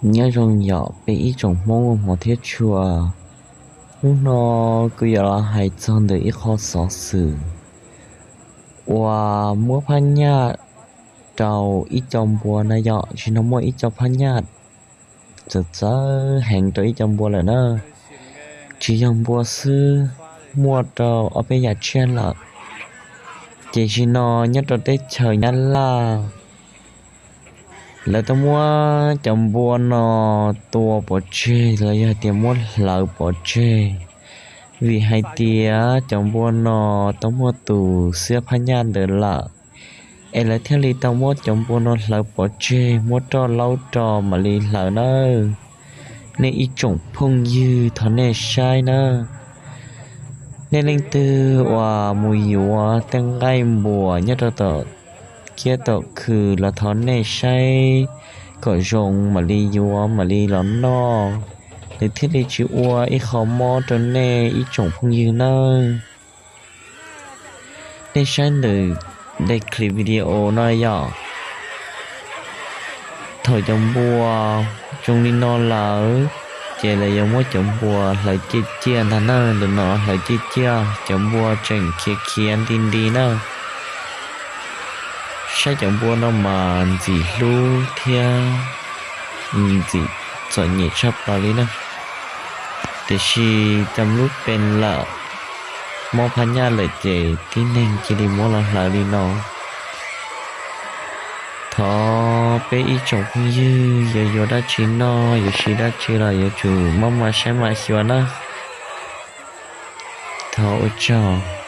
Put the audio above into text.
Nyob zoo yom peb ib tsoom Hmoob hmov thiab tshua. Hnub no kuv yuav los hais txog ntawm ib qho xov xwm uas muab phab nyaj rau ib co npua na yom. Tsis no muaj ib co phab nyaj txawv txawv heev rau ib co npua lawm na. Tsis yog npua xwb, muaj rau ob peb yam tsiaj lawm. Ces tsis no nyob rau teb chaws Nyab Laj, lawv tau muab cov npua no tua pov tseg los yog tias muab hlawv pov tseg, vim hais tias cov npua no tau muaj tus xiab phab nyaj ntawd lawm, es lawv thiaj li tau muab cov npua no hlawv pov tseg, muab roj laub rau mam li hlawv nawb. Nej ib tsoom phooj ywg thov nej saib nawb. Nej leej twg uas mus yuav tej nqaij npuas nyob rau tom kiab tom khw los thov nej saib kom zoo mam li yuav mam li los noj, nws thiaj li tsis ua ib qho mob rau nej ib tsoom phooj ywg nawb. Nej saib ntawm daim clip video no yom. Thaum cov npua zoo li no lawm, ces lawv yuav muab cov npua hlawv ciaj ciaj ntag na. Ntawm no hlawv ciaj ciaj, cov npua tseem khiav khiav nti nti na. Saib cov npua no mas ntxim hlub thiab ntxim txom nyem tshaj plaws li na. Tiam sis cov lub pes lawm, mob phab nyaj lawm ces tib neeg cia li muab los hlawv li no. Thov peb ib tsoom phooj ywg yuav yuav dab tsi noj yuav siv dab tsi los yuav tsum maj mam saib mam xyuas na. Thov ua tsaug.